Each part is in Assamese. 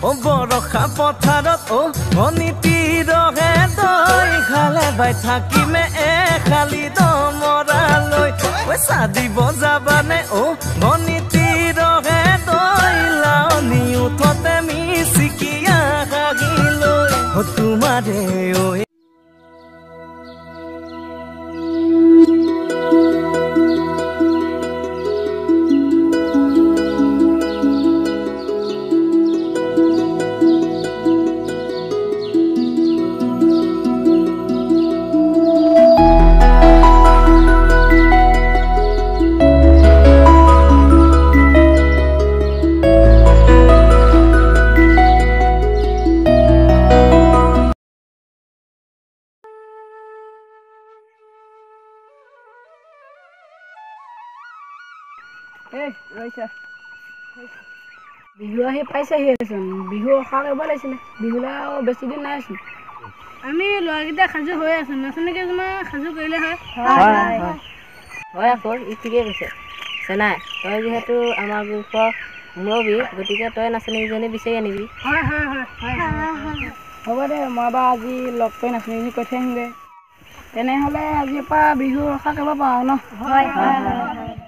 অ বৰষা পথাৰত অ ভনীটি ৰহে দৈ খালে বাই থাকিমে এখালি দমৰালৈ পইচা দিব যাবানে অ ভনীটি ৰহে দৈ লাওনি উঠতে মিচিকিয়া হাঁহিলৈ অ তোমাৰে ঐ বিহু আহি পাইছেহিচোন, বিহু অহা কৰিব লাগিছিলে। বিহুলৈ আৰু বেছি দিন নাইচোন। আমি ল'ৰাকেইটা সাজু হৈ আছো, নাচনী কেইজনমান সাজু কৰিলে হয়। হয় আকৌ, ই ঠিকেই কৈছে। চেনাই, তই যিহেতু আমাৰ গ্ৰুপৰ মুৰব্বী, গতিকে তই নাচনীকেইজনী বিচাৰি আনিবি। হয় হয় হয়। হ'ব দে, মই বাৰু আজি লগ কৰি নাচনীকেইজনী কৈ থৈ আহিমগৈ। তেনেহ'লে আজিৰ পৰা বিহু ৰখা কৰিব পাৰোঁ ন? হয় হয়।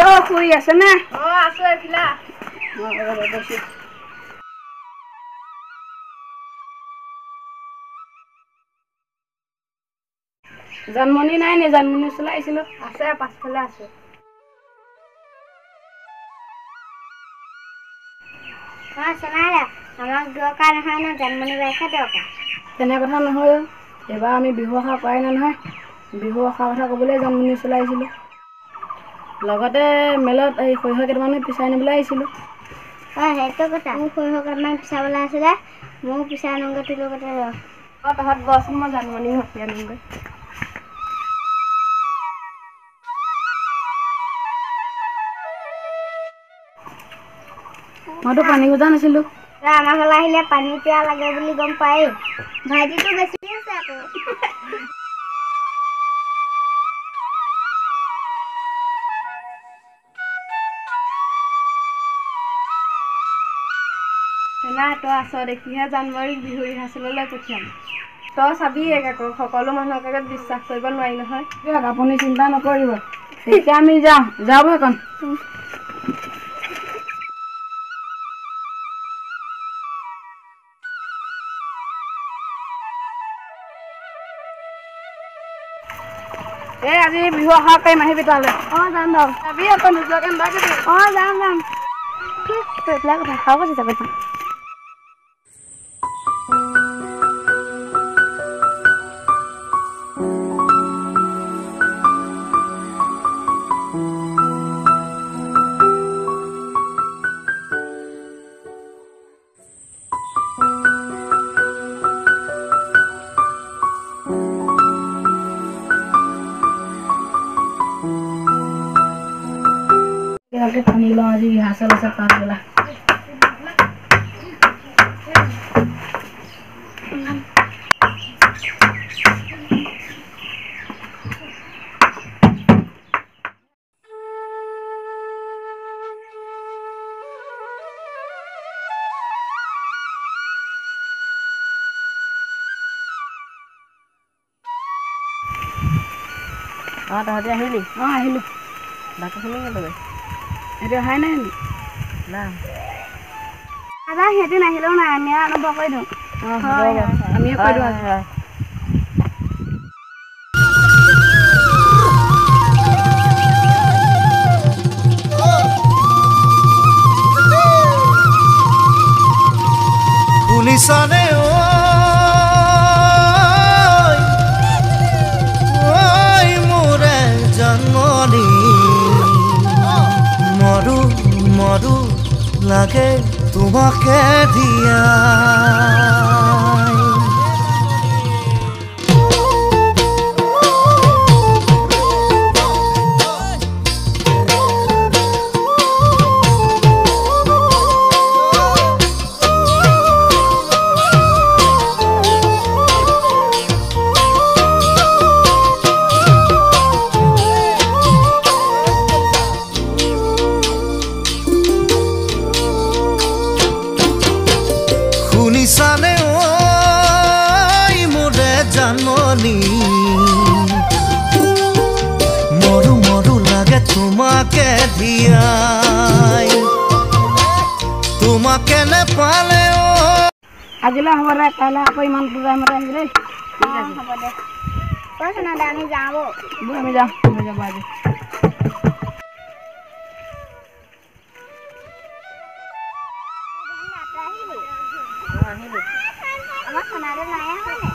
অ খুৰী আছেনে? অ আছো, এইফালে। জানমণি নাই নি? জানমণি ওচৰলৈ আহিছিলোঁ। আছে, পাছফালে আছে। অ চেনাইদা, আমাক দৰকাৰ নহয় ন, জানমণি বাইকহে দৰকাৰ। তেনে কথা নহয়, এইবাৰ আমি বিহু আশা কৰাই নাই নহয়। বিহু অহা কথা ক'বলৈ জানমণি ওচৰলৈ আহিছিলোঁ। লগতে মেলত এই সৰিয়হ কেইটামানো পিচাই আনিবলৈ আহিছিলোঁ। অ সেইটো কথা, মোৰ সৰিয়হ কেইটামান পিচাবলৈ আছিলে, ময়ো পিচাই আনোগৈ তোৰ লগতে। ৰ অ তহঁত বহচোন, মই জানমণি মাতি আনোগৈ। মইতো পানী খোজা নাছিলোঁ। তই আমাৰ ঘৰলৈ আহিলে পানী পিয়াহ লাগে বুলি গম পায়েই। ভাইটিটো বেছি আছে আকৌ। নাই, তই আছ দেখিহে জানমণিক বিহু ৰিহাৰ্চেললৈ পঠিয়াম। তই চাবি আকৌ, সকলো মানুহক আগত বিশ্বাস কৰিব নোৱাৰি নহয়। দিয়ক, আপুনি চিন্তা নকৰিব। এতিয়া আমি যাওঁ, যাব সেইকণ। এই আজি বিহু অহা পাৰিম, আহিবি তালৈ। অ যাম বাৰু। যাবি আকৌ, নোযোৱাকৈ নাথাকিবি। অ যাম যাম। তই এইবিলাক ভাষাও কৈছে যাব। পানী লওঁ, আজি ৰিহাৰ্চেল আছে পাছবেলা। অ তহঁতি আহিলি? অ আহিলোঁ। বাকীখিনি কেনেকৈ? এতিয়া অহাই নাই নি? না। দাদা, সিহঁতি নাহিলেও নাই, আমি আৰম্ভ কৰি দিওঁ। অ হ'ব, আমিয়ে কৈ দিওঁ আজি। শুনিছানে ঐ? লাগে তোমাকে ধিয়াই। শুনিছানে ঐ মোৰে জানমণি, মৰো মৰো লাগে তোমাকে ধিয়াই, তোমাকে নেপালে অ। আজিলৈ হ'ব দে, কাইলৈ আকৌ ইমানটো টাইমতে আহিবি দেই। ঠিক আছে, হ'ব দে। কৈছো না দে, আমি যাওঁ বৌ। বৌ, আমি যাওঁ, হৈ যাব আজি। আমাৰ সোণাদা নাই অহা নে?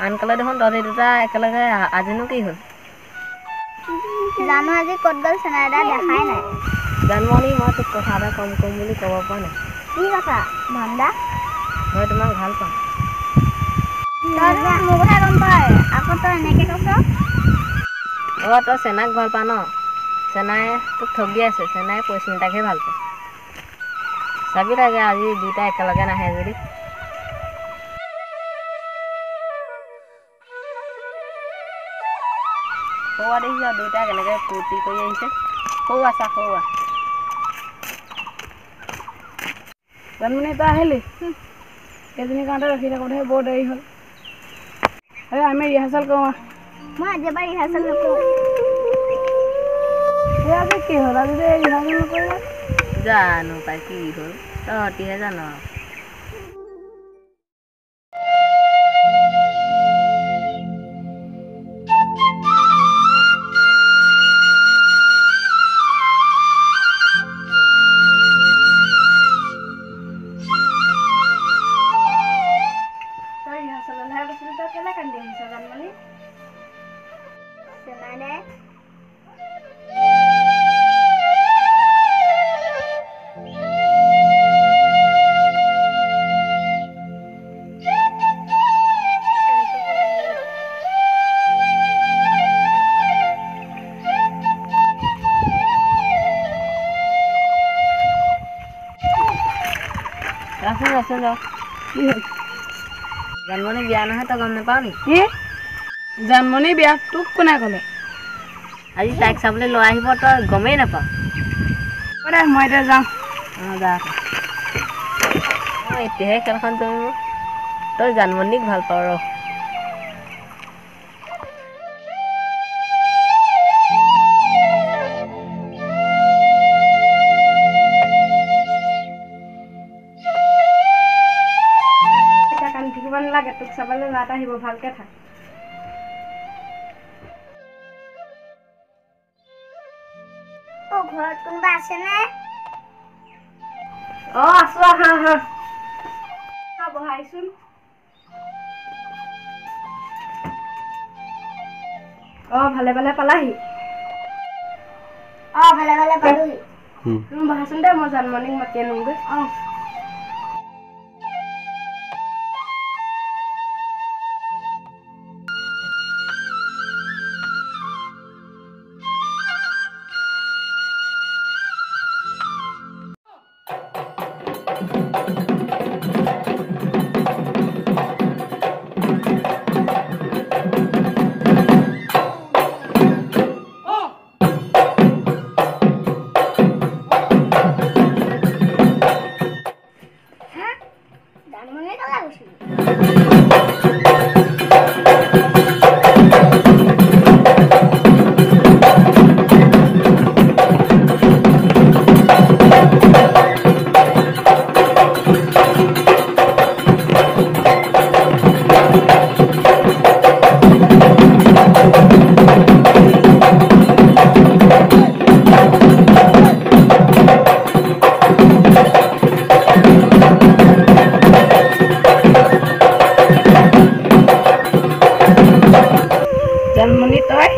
আনকালে দেখোন তহঁতি দুটা একেলগে, আজিনো কি হ'ল? জানো আজি ক'ত গ'ল সোণাদা, দেখাই নাই। জানমণি, মই তোক কথা এটা কম কম বুলি ক'ব পৰা নাই। কি কথা ধন্দা? মই তোমাক ভাল পাওঁ। তই দেখোন মোৰ কথা গম পাৱ, আকৌ তই এনেকে কৈছ। অঁ, তই চেনাক ভাল পাৱ ন? চেনাই তোক ঠগি আছে, চেনাই পৰিস্মিতাকহে ভাল পায়। চাবি লাগে আজি দুয়োটা একেলগে নাহে যদি। সৌৱা দেখিছ দুয়োটা কেনেকৈ ফূৰ্তি কৰি আহিছে। সৌৱা চা, সৌৱা। জানমণি, তই আহিলি? এইজনীৰ কাৰণতে ৰখি থাকোঁতেহে বৰ দেৰি হ'ল। এই আমি ৰিহাৰ্চেল কৰোঁ আহ। মই আজিৰ পৰা ৰিহাৰ্চেল নকৰোঁ। এই আজি কি হ'ল, আজি যে ৰিহাৰ্চেল নকৰিলে? জানো পাই কি হ'ল, তহঁতিহে জান আৰু। তই ৰিহাৰ্চেললৈহে গৈছিলি, তই কেলৈ কান্দি আহিছ জানমণি? সোণাদা, ৰচোন ৰচোন ৰ, কি হ'ল? জানমণি বিয়া নহয়, তই গম নাপাৱ নি? কি জানমণি বিয়া? তোক কোনে ক'লে? আজি তাইক চাবলৈ লৈ আহিব, তই গমেই নাপাৱ। হ'ব দে, মই এতিয়া যাওঁ। অঁ, যা। অঁ, এতিয়াহে খেলখন জমিব। তই জানমণিক ভাল পাৱ ৰ। এতিয়া কান্দি থাকিব নালাগে, তোক চাবলৈ ল'ৰা এটা আহিব, ভালকে থাক। অ, ঘৰত কোনোবা আছেনে? অঁ, আছো, আহা আহা। বহাইচোন। অঁ, ভালে ভালে পালাহি? অঁ, ভালে ভালে পালোহি। তুমি বহাচোন দে, মই জানমণিক মাতি আনোগৈ। অঁ। জানমণি কলৈ গৈছিলি? জানমণি, তই